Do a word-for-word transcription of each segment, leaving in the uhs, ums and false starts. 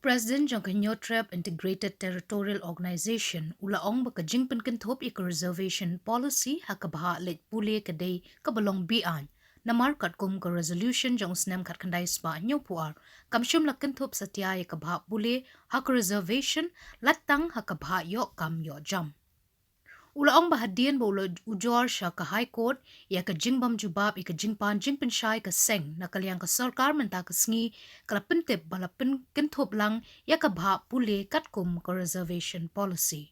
President jong ka Hynñiewtrep Integrated Territorial Organization u la ong ba ka jingpynkynthup ïa ka reservation policy ha ka bhah leit pule ka dei kaba long be-aiñ. Namar katkum ka resolution jong u snem khatkhyndai spah hynñiewphew ar, kam shym la kynthup satia ïa ka bhah pule ha ka reservation, lada tang ha ka bhah ïoh kam ïoh jam. U la ong ba hadien ba u la ujor sha ka High Court ïa ka jingbym jubab ïa ka jingpan jingpynshai ka seng na ka liang ka sorkar mynta ka sngi, ka la pyntip ba la pynkynthup lang ïa ka bhah pule katkum ka reservation policy.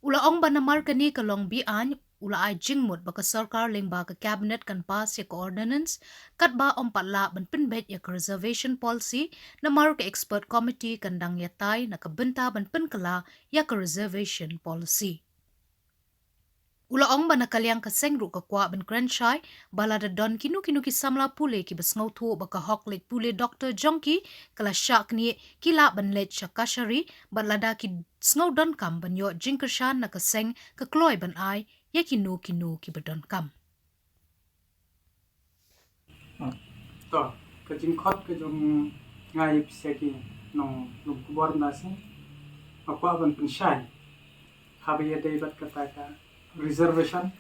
U la ong ba namar kane ka long be-aiñ, u la ai jingmut ba ka sorkar lyngba ka cabinet kan pass ïa ka ordinance katba ym pat lah ban pynbeit ïa ka reservation policy, namar ka expert committee kan dang ïatai na ka bynta ban pynkylla ïa ka reservation policy. U la ong ba na ka liang ka seng ruh ka kwah ban kren shai ba lada don kino kino ki samla pule kiba sngewthuh ba ka hok leit pule doktor jong ki ka la shah knieh, ki lah ban leit sha kashari, bad lada ki sngew donkam ban ïoh jingkyrshan na ka seng, ka kloi ban ai ïa kino kino kiba donkam. To, ka jingkhot ka jong nga ïa phi sa ki nonglum khubor na seng, nga kwah ban pynshai haba ïadei bad kata ka reservation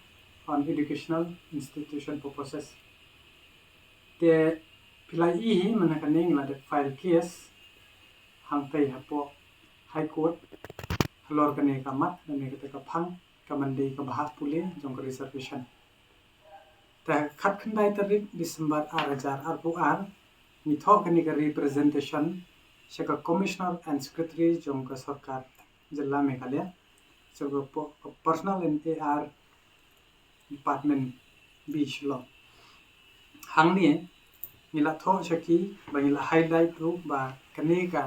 on educational institution purposes. Te phi la ïohi mynta kane ngi la dep file case hangtei hapoh High Court halor kane ka mat, kane kata ka phang, ka mandei ka bhah pule jong ka reservation. Te khatkhyndai tarik December ar hajar arphew ar, ngi thoh kane ka representation sha ka Commissioner and Secretary jong ka sorkar jylla Meghalaya, sha ka po-, ka Personnel and A R Department B Shillong. Hangne ngi la thoh sha ki ba ngi la highlight ruh ba kane ka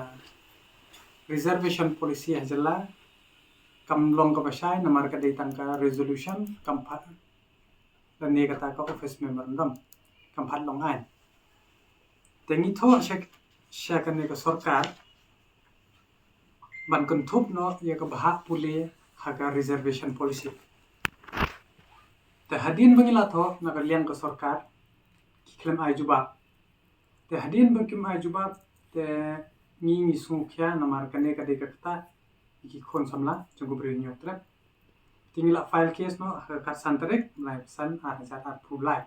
reservation policy ha jylla kam long kaba shai namar ka dei tang ka resolution, kam pat lane kata ka office memorandum, kam pat long aiñ. Te ngi thoh sha, sha kane ka sorkar ban kynthup noh ïa ka bhah pule ha ka reservation policy. Te hadien ba ngi la thoh na ka liang ka sorkar, ki khlem ai jubab. Te hadien ba kim ai jubab, te ngi, ngi sngewkhia namar kane ka dei ka ktah ïa ki khun samla jong ka Bri Hynñiewtrep. Te ngi la file case noh ha ka khatsan tarik Naiwieng ar hajar arphew lai.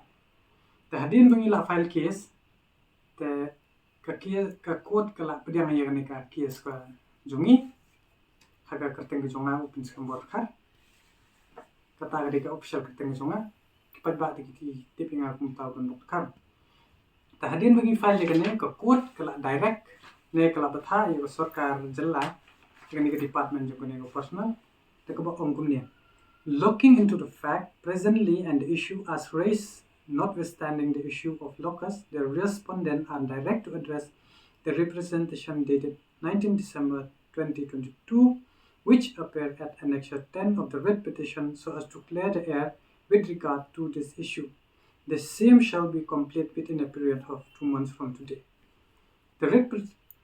Te hadien ba ngi la file case, te ka case, ka court ka la pdiang ïa kane ka case ka jong ngi ha ka kyrteng ka jong nga u Pynskhem Borkhar. Kata ka dei ka official kyrteng ka jong nga. Ki paidbah te ki tip ïa nga kum u Pynskhem Borkhar. Te hadien ba ngi file ïa kane, ka court ka la direct ne ka la bthah ïa ka sorkar jylla, ïa kane ka department jong kane ka personnel, te kaba ong kumne: Looking into the fact presently and the issue as raised, notwithstanding the issue of locus, the respondent are direct to address the representation dated nineteenth December twenty twenty-two, which appear at Annexure ten of the writ petition, so as to clear the air with regard to this issue. The same shall be complete within a period of two months from today. The writ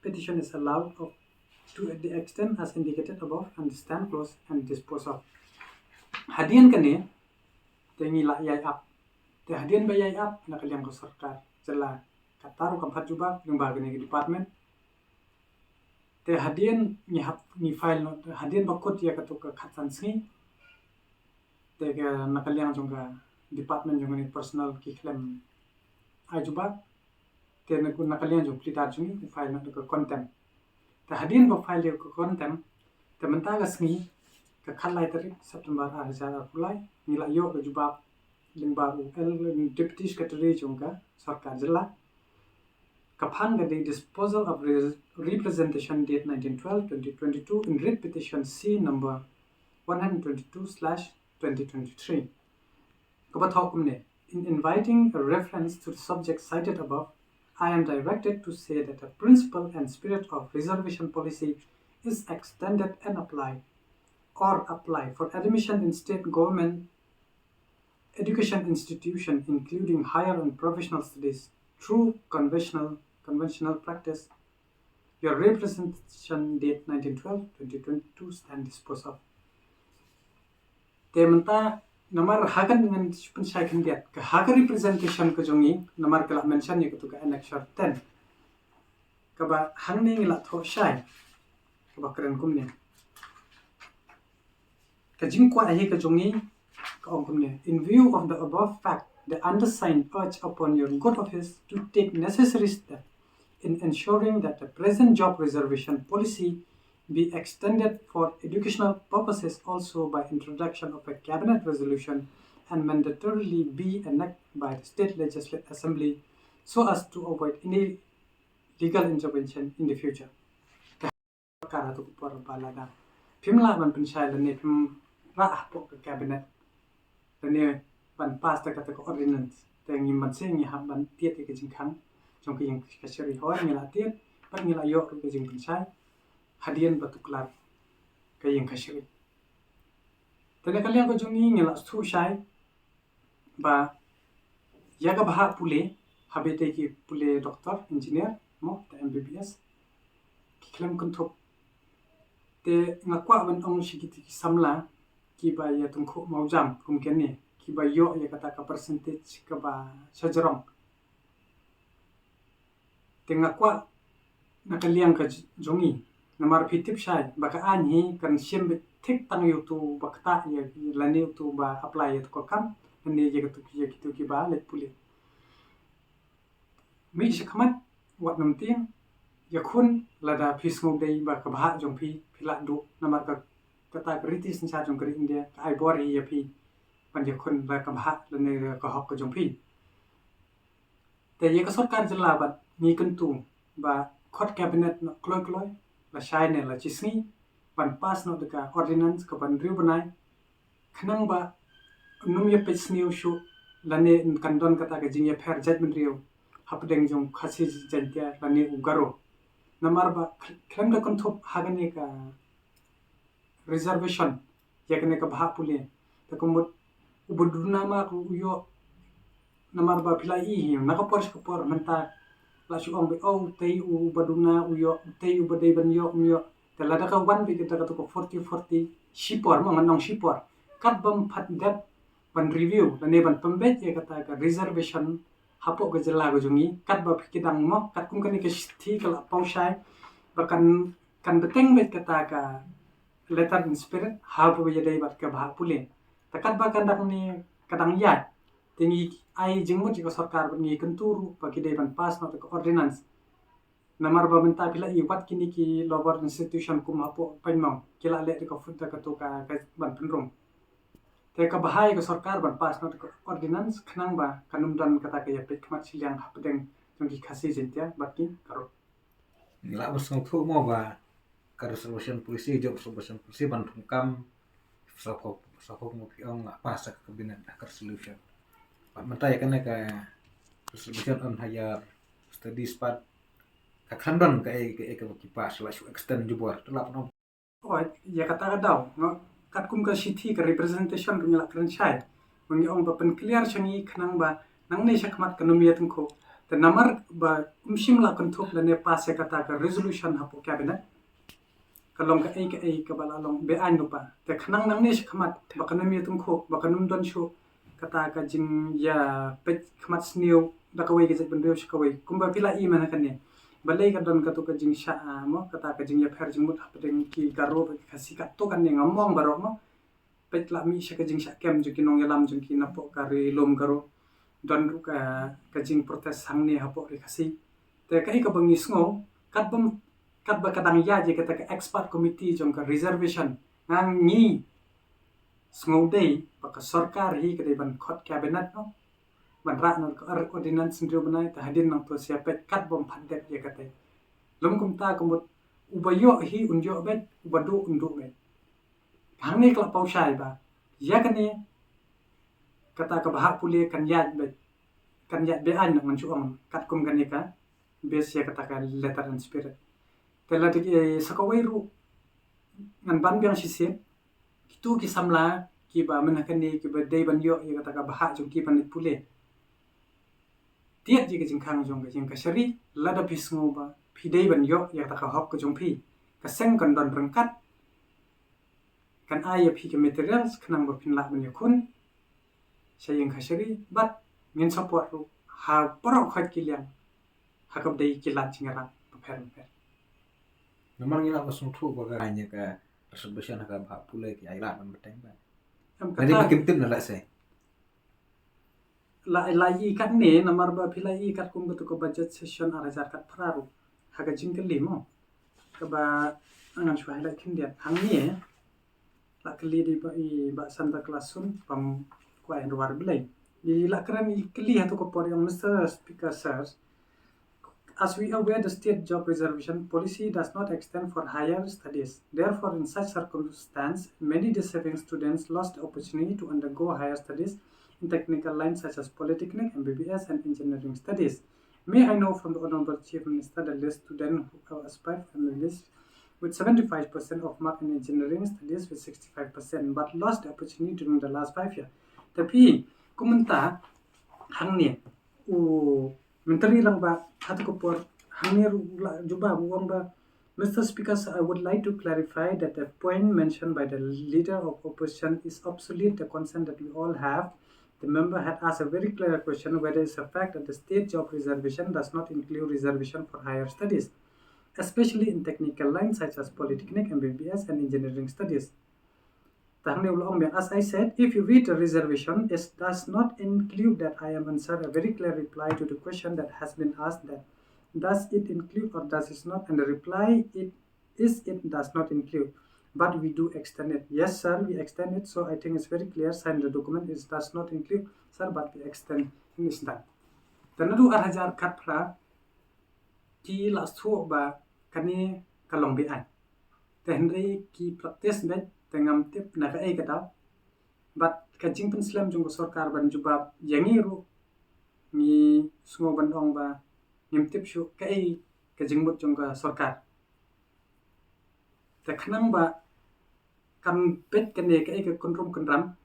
petition is allowed of, to the extent as indicated above, and the stand closed and disposed of. Hadien kane, te ngi la ïai ap. Te hadien ba ïai ap, na ka liang ka sorkar jylla, kata ruh kam pat jubab lyngba kane ka department. Te hadien ngi hap, ngi file noh, hadien ba kut ïa katu ka khatsan sngi, te ka, na ka liang jong ka department jong kane ka personnel ki khlem ai jubab. Te na ka, na ka liang jong u pleader jong ngi, u file noh da ka contempt. Te hadien ba file ïa ka contempt, te mynta ka sngi, ka khatlai tarik September ar hajar arphew lai, ngi la ïoh ka jubab lyngba u L, Deputy Secretary jong ka sorkar jylla. Ka phang ka dei Disposal of Re-, Representation date nineteen twelve twenty twenty-two in writ petition C number one hundred twenty-two slash twenty twenty-three. Kaba thoh kumne: In inviting a reference to the subject cited above, I am directed to say that the principle and spirit of reservation policy is extended and applied, or apply, for admission in state government education institution, including higher and professional studies, through conventional, conventional practice. Your representation date nineteen twelve twenty twenty-two stand disposed of. Te mynta, namar ha kan ngan pynshai khyndiat, ka ha ka representation ka jong ngi, namar ka la mention ïa katu ka Annexure ten. Kaba hangne ngi la thoh shai. Kaba kren kumne. Ka jingkwah hi ka jong ngi ka ong kumne. In view of the above fact, the undersigned urge upon your good office to take necessary steps in ensuring that the present job reservation policy be extended for educational purposes also by introduction of a cabinet resolution and mandatorily be enacted by the state legislative assembly so as to avoid any legal intervention in the future. Ka ra tu por ba lada phim lah ban pynshai lane phim rah hapoh ka cabinet lane ban pass da kata ka ordinance, te ngi man se ngi hap ban tied ïa ka jingkhang jong ka ïing kashari. Hooid ngi la tied, bad ngi la ïoh ruh ka jingpynshai hadien ba tuklar ka ïing kashari. Te na ka liang ka jong ngi ngi la sngewthuh shai ba ïa ka bhah pule, haba ïadei ki pule doctor, engineer, mo, te M B B S, ki khlem kynthup. Te nga kwah ban ong sha kito ki samla kiba ïa tyngkhuh mawjam kum kine, kiba ïoh ïa kata ka percentage kaba shajrong. Te nga kwah na ka liang ka j-, jong ngi, namar phi tip shai ba ka aiñ hi kan shim beit thik tang ïa uto ba ktah ïa, lane uto ba apply ïa uto ka kam, lane ïa kito, ïa kito kiba leit pule. Mih shakhmat, wat nym tieng, ïakhun lada phi sngewdei ba ka bhah jong phi, phi lah duh, namar ka, kata ka riti synshar jong ka ri India ka ai bor hi ïa phi ban ïakhun la ka bhah lane ka hok ka jong phi. Te ïa ka sorkar jylla bad ngi kyntu ba khot cabinet noh kloi kloi, la shai ne la shisngi, ban pass noh da ka ordinance kaba hynriew bnai, khnang ba ym ïa peit sniew shuh lane kan don kata ka jingïapher jaitbynriew hapdeng jong Khasi Jaiñtia lane u Garo. Namar ba khlem da kynthup ha kane ka reservation ïa kane ka bhah pule, te ka mut uba duna ma u ïoh, namar ba phi la i hi na ka por sha ka por mynta la shu ong ba, oh, utei uba duna u ïoh, utei uba dei ban ïoh um ïoh. Te lada ka wan beit da kato ka forty forty shipor, mo, ngan ong shipor, kat bym pat dep ban review lane ban pynbeit ïa kata ka reservation hapoh ka jylla ka jong ngi, kat ba phi, ki dang, mo, katkum kane ka shithi ka la paw shai ba kan, kan bteng beit kata ka letter and spirit haba ïadei bad ka bhah pule. Te kat ba ka dang ne ka dang ïaid, te ngi ai jingmut ïa ka sorkar bad ngi kyntu ruh ba ki dei ban pass noh da ka ordinance. Namar ba mynta phi la i wat kine ki lower institution kum hapoh Pangmong ki la leh da ka fut da kato ka, ka ban pynrung. Te ka bha ïa ka sorkar ban pass noh da ka ordinance khnang ba kan ym don kata ka ïapeit khmat shiliang hapdeng jong ki Khasi Jaiñtia bad ki Garo. Ngi lah ban sngewthuh mo ba ka reservation policy, job reservation policy ban thungkam, sa pok, sa pok mo phi ong la pass ha ka cabinet ha ka resolution. Bad mynta ïa kane ka reservation on higher studies pat ka khlem don kaei kaei kaba ki pass, la shu extend jubor. Te lah ban ong. Oh, ïa kata ka daw, no? Katkum ka shithi ka representation ruh ngi la kren shai. Ngi ong ba pynclear sha ngi khnang ba nangne shakhmat kan ym ïa tyngkhuh. Te namar ba ym shym la kynthup lane pass ïa kata ka resolution hapoh cabinet, ka long kaei kaei kaba la long be-aiñ lypa. Te khnang nangne shakhmat ba kan ym ïa tyngkhuh, ba kan ym don shuh kata ka jingïapeit khmat sniew da kawei ka jaitbynriew sha kawei. Kumba phi la i mynne kane, balei ka don kato ka jingshah, ah, mo, kata ka jingïapher jingmut hapdeng ki Garo bad ki Khasi, kato kane ngam ong baroh, mo. Peit, la mih sha ka jingshah kem jong ki nongïalam jong ki napoh ka Ri Lum Garo. Don ruh ka, ka jingprotest hangne hapoh Ri Khasi. Te kaei kaba ngi sngew, katba, katba ka dang ïaid ïa kata ka expert committee jong ka reservation, nga ngi sngewdei ba ka sorkar hi ka dei ban khot cabinet, no, ban rah noh ka ordinance hynriew bnai. Te hadien nangto sa ïa peit katba ym pat dep ïa kata. Lym kumta ka mut uba ïoh hi un ïoh beit, uba duh un duh beit. Hangne ka la paw shai ba ïa kane, kata ka bhah pule kan ïaid beit, kan ïaid be-aiñ, ngan shu ong, katkum kane ka base ïa kata ka letter and spirit. Te lada, eh, sa kawei ruh ngan ban biang shisien, kito ki samla kiba mynne kane kiba dei ban ïoh ïa kata ka bhah jong ki ban leit pule, tied ïa ka jingkhang jong ka ïing kashari. Lada phi sngew ba phi dei ban ïoh ïa kata ka hok ka jong phi, ka seng kan don ryngkat, kan ai ïa phi ka materials khnang ba phin lah ban ïakhun sha ïing kashari, bad ngin support ruh ha baroh khoit ki liang ha kaba dei ki lad jingïarap ba Pher pher. Namar ngi la ba sngewthuh ba ka hanya ka reservation ha ka bhah pule ki ai lad ban bteng ba. Em Kani ba kata kim tip na la se. la la i kat ne namar ba phi la i kat kum katu ka budget session ar hajar kat phra ruh. Ha ka jingkylli mo. Kaba ngan shu highlight khyndiat hangne. La kylli di ba i ba Santa Claus sun pam kwah hynrei war blei. Di la kren i kylli hatu ka por ïa u Mister Speaker sir. As we aware, the state job reservation policy does not extend for higher studies. Therefore, in such circumstance, many deserving students lost the opportunity to undergo higher studies in technical lines such as polytechnic, M B B S, and engineering studies. May I know from the Honorable Chief Minister the list student who have aspired for M B B S with seventy-five percent of mark in engineering studies with sixty-five percent but lost the opportunity during the last five years. Tapi kumta hangne u Menteri Rangbah hatu ka por hangne ruh la jubab u ong ba, Mister Speaker, sir, I would like to clarify that the point mentioned by the leader of opposition is obsolete. The concern that we all have, the member had asked a very clear question whether it's a fact that the state job reservation does not include reservation for higher studies, especially in technical lines such as polytechnic, M B B S, and engineering studies. Tang ne u la ong biang, as I said, if you read the reservation, it does not include that. I am answer a very clear reply to the question that has been asked that does it include or does it not? And the reply it is it does not include. But we do extend it. Yes, sir, we extend it. So I think it's very clear. Sign the document. It does not include, sir, but we extend in this time. Te naduh ar hajar khatphra ki la sngewthuh ba kane ka long beaiñ. Te hynrei ki practice beit te ngam tip na kaei ka daw. Bad ka jingpynslem jong ka sorkar ban jubab ïa ngi ruh ngi sngew ban ong ba ngim tip shuh kaei ka jingmut jong ka sorkar. Te khnang ba kan peit kane kaei ka kynrum kynram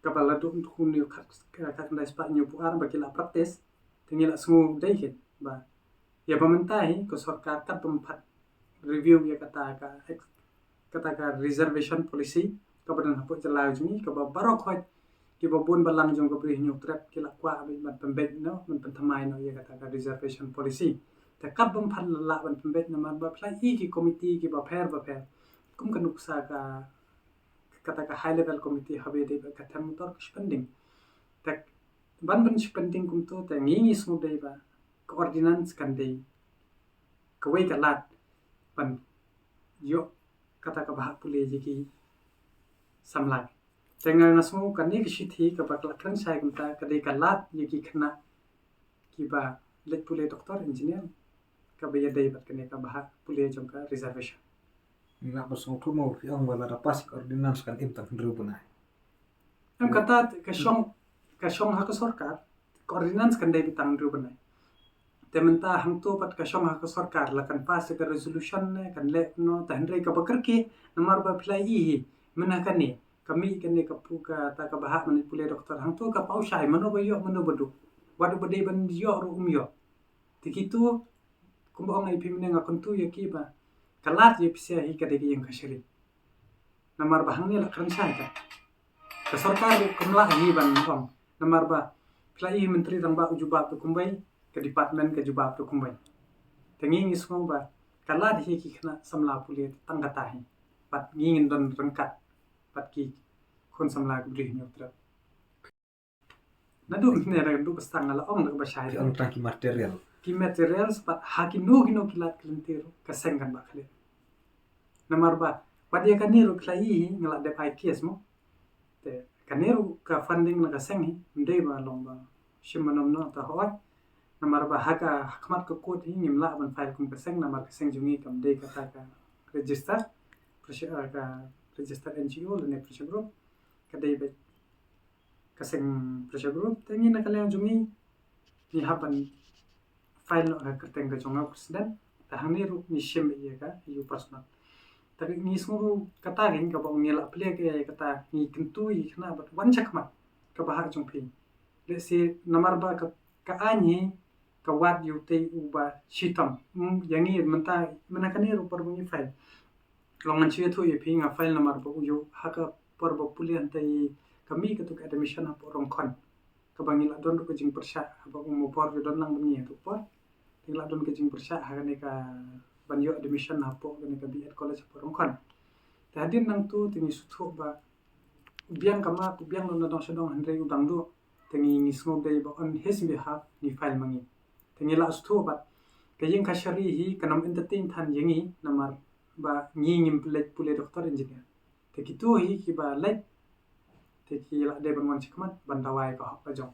kaba la duk duk ni khat khat khyndai spah hynñiew phew ar ba ki la practice. Te ngi la sngew dei hi ba ïa ba mynta hi ka sorkar kat bym pat review ïa kata ka ex- kata ka reservation policy kaba don hapoh jylla jong ngi kaba baroh khoit kiba bun balang jong ka Bri Hynñiewtrep ki la kwah ban pynbeit noh, ban pynthymmai noh ïa kata ka reservation policy. Te kat bym pat la lah ban pynbeit namar ba phi la i ki komiti kiba pher ba pher kum ka nuksa ka kata ka high level committee haba dei ba ka them motor ka spending. Te ban ban spending kumto te ngi ngi sngew dei ba ka ordinance kan dei kawei ka lad ban ïoh kata ka bhah pule ïa ki samla. Te nga nga sngew kane ka shithi kaba ka la kren shai kumta ka dei ka lad ïa ki khynnah kiba leit pule doctor, engineer, kaba ïadei bad kane ka bhah pule jong ka reservation. Nga ba sngewthuh mo phi ong ba lada pass ka ordinance kan im tang hynriew bnai. Em kata ka shong ka shong ha ka sorkar, ka ordinance kan dei beit tang hynriew bnai. Te mynta hangto pat ka shong ha ka sorkar la kan pass ka resolution ne kan leh noh, te hynrei kaba kyrkieh namar ba phi la i hi mynha kane ka mih kane ka pu kata ka bhah ban pule doctor hangto ka paw shai mano ba ïoh mano ba duk. Wat uba dei ban ïoh ruh um ïoh. Te kito kumba ong ai phi mynne nga kyntu ïa ki ba ka lad ïa phi sha hi ka dei ka ïing kashari. Namar ba hangne la kren shai ka ka sorkar ruh kam lah hi ban ong namar ba phi la i Myntri Rangbah u jubab da kumwei, ka department ka jubab da kumwei. Te ngi ngi sngew ba ka lad hi ki khynnah samla pule tang kata hi bad ngi ngin don ryngkat bad ki khun samla ka Bri Hynñiewtrep. Naduh mynne naduh ba sdang nga la ong da kaba shai Ki ong tang ki material. Ki materials bad ha kino kino ki lad ki lynti ruh ka seng kan bah khleh. Namar ba wat ïa kane ruh phi la i hi nga la dep ai case mo. Te kane ruh ka funding na ka seng hi ym dei ba long ba shim ba nym noh ta hoi. Namar ba ha ka ha khmat ka court hi ngim lah ban file kum ka seng namar ka seng jong ngi kam dei kata ka register pressure ka register N G O lane pressure group. Ka dei ba ka seng pressure group te ngi na ka liang jong ngi ngi hap ban file noh ha ka kyrteng ka jong nga u president. Te hangne ruh ngi shim ïa ka ïa u personal. Te ngi sngew ruh kata ka ngi kaba ngi la plie ka ïa kata ngi kyntu ïa kane bad wan shakhmat kaba ha jong phi. Let's say namar ba ka ka aiñ hi ka wad ïa utei uba shitom. Ïa ngi mynta mynta kane ruh por ba ngi file. Long ngan shu ïathuh ïa phi nga file namar ba u ïoh ha ka por ba pule hangta ïa ka mih katu ka admission hapoh Rongkhon. Kaba ngi la don ruh ka jingpyrshah haba u Mawphor ka don lang ban ngi hatu por. Te ngi la don ka jingpyrshah ha kane ka ban ïoh admission hapoh kane ka B.Ed College hapoh Rongkhon. Te hadien nangtu te ngi sngewthuh ba u biang ka ma, u biang na dong sha dong hynrei u dang duh. Te ngi, ngi sngewdei ba on his behalf ngi file ma ngi. Te ngi la sngewthuh ba ka ïing kashari hi kan ym entertain than ïa ngi namar ba ngi ngim leit pule doctor engineer. Te kitu hi kiba leit te ki la dei ban wan shakhmat ban dawa ïa ka hok ka jong.